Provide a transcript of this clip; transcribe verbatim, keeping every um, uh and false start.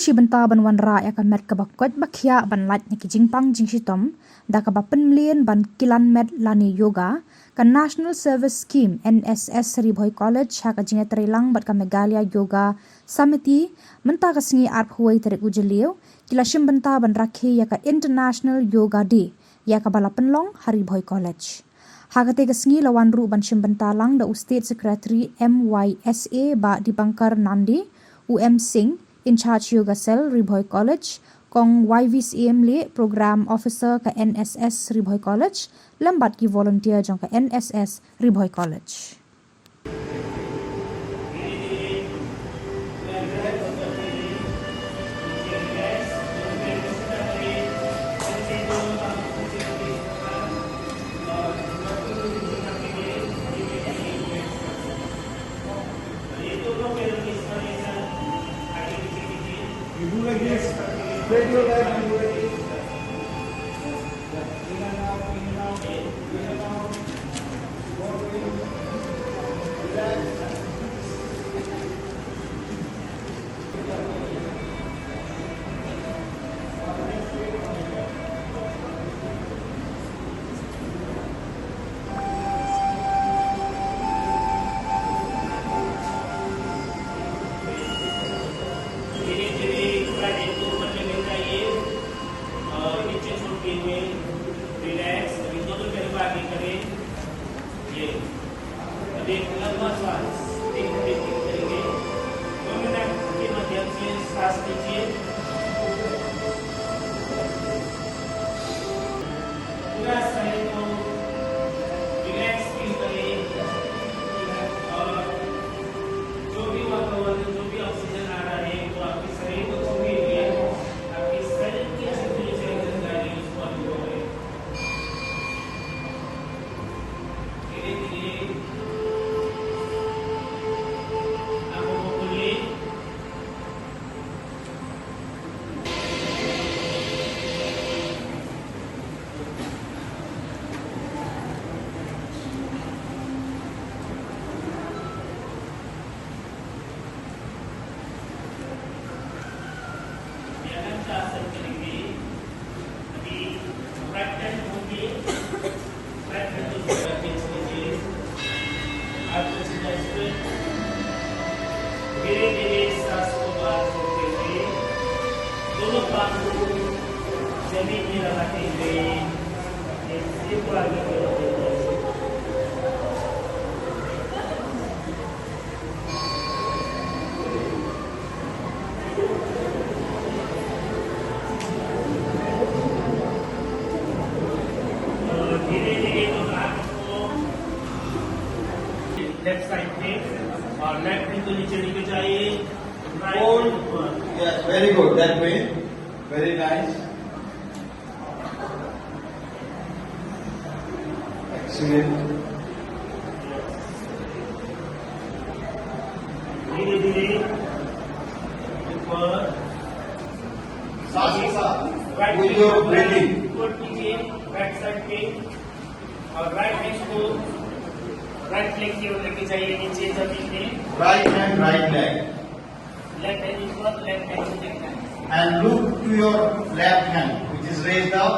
Shi bynta ban wanrah ïa ka met kaba koit ba khiah ban lait na ki jingpang jingshitom da kaba pynmlien ban kilan met lane yoga, ka National Service Scheme, N S S, Ri Bhoi College ha ka jingïatreilang bad ka Meghalaya Yoga Samiti mynta ka sngi arphew tarik u Jylliew ki la shim bynta ban rakhe ïa ka International Yoga Day ïa kaba la pynlong ha Ri Bhoi College. Ha kata ka sngi la wan ruh ban shim bynta lang da u State Secretary M Y S A Bah Dipankar Nande, u M Singh, in charge Yoga Cell Ri Bhoi College, Kong Y V Syiem Lieh, Program Officer ka N S S Ri Bhoi College, lem bad ki volunteer jong ka N S S Ri Bhoi College. Relax, अभी दोनों पैरों को आगे करें। ये। अब एक लंबा श्वास, एक breathing करेंगे। दो मिनट के माध्यम से श्वास लीजिए। पूरा शरीर को रिलैक्स फील करें। और जो भी वातावरण, जो भी ऑक्सीजन आ रहा है, वो आपके शरीर को छूने हुए, आपके शरीर के अंदर जो चैतन्य है, उसको अनुभव करें। धीरे धीरे आंखों को खोलिए। ये अनंत आसन करेंगे। अभी राइट हैंड होंगे, राइट हैंड को ऊपर खींच लीजिए। आपको सीधा स्ट्रेट। धीरे धीरे सांस को बाहर छोड़ते हुए दोनों पाँव को जमीन में लगाते हुए ये पूरा आगे की ओर देखते हुए। धीरे धीरे दोनों हाथ को लेफ्ट साइड पे और लेफ्ट हैंड को नीचे लेके जाइए। राइट हैंड ऊपर। Yes, very good. That way. Very nice. Excellent. धीरे धीरे ऊपर। सांस के साथ, with your breathing. रिपोर्ट कीजिए राइट साइड पे और राइट हैंड को राइट लेग की ओर लेके जाइए नीचे जमीन में। Right hand, right leg. Left hand ऊपर, left hand left hand. And look to your left hand, which is raised up.